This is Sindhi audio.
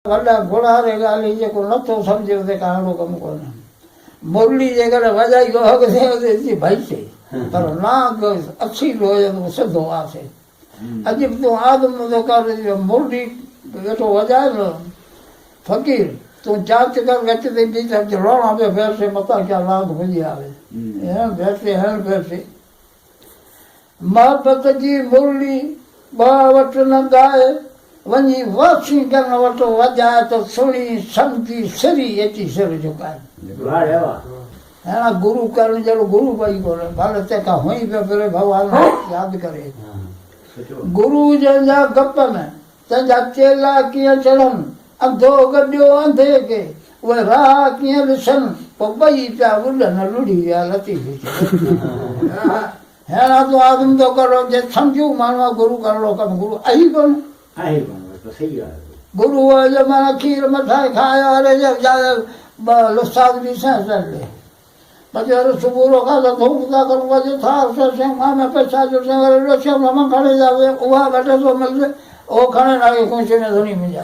وڏا گهوڙا ري ڳالهه هي جيڪو نه ٿو سمجهي اتي ڪا اهڙو ڪم ڪونهي. مرلي جيڪڏهن وڄائي ٿو اڳتي اڳتي اچي ڀئسي پر نانگ اڇي ٿو وڃي ته سڌو آسي. اڄ به تون آدم ٿو ڪر جو مرلي ويٺو وڄائي نه فقير تون جاچ ڪر ڳچ تي بيٺل جو روڻا پيو ڦيرسي متان ڪا نانگ ڀڄي آوي. هيڻ ڦيرسي هيڻ ڦيرسي. محبت جي مرلي ٻه وٽ نه ڳاء، وڃي واشنگٽن وٽ وڄاء ته سڻي سمجهي سري اچي سر جهڪائي. هيڻا گرو ڪرڻ جهڙو گرو به ئي ڪونهي، ڀل تنهن کان هونئن پيو ڦري ڀڳوان ياد ڪري. گرو جنهن جا گپ ۾، تنهن جا چيلا ڪيئن چڙهن، انڌو گڏيو انڌي کي، اهي راهه ڪيئن ڏسن، پوء ٻئي پيا ٻڏن لڙهي ويا لطيف چيو. هيڻا تون آدم ٿو ڪرڻو جي سمجهو ماڻهو آ گرو ڪرڻو ڪم گرو آهي ڪونه. آهي ڪونه بس صحيح ڳالهه آهي. گرو اهو جو معنيٰ کير مٺائي کايو اري جي ٻه لساد به سين سين ڏي. بچي اري سبورو کان ته ڌوپ ٿا ڪرون بچي ٿار سين سين مان ۾ پئسا جو سين وري ڏوشيم رمن کڻي جاوي اها ٻه ٽي سو ملجي اهو کڻي ناگي کونچي ۾ ڌني منجا.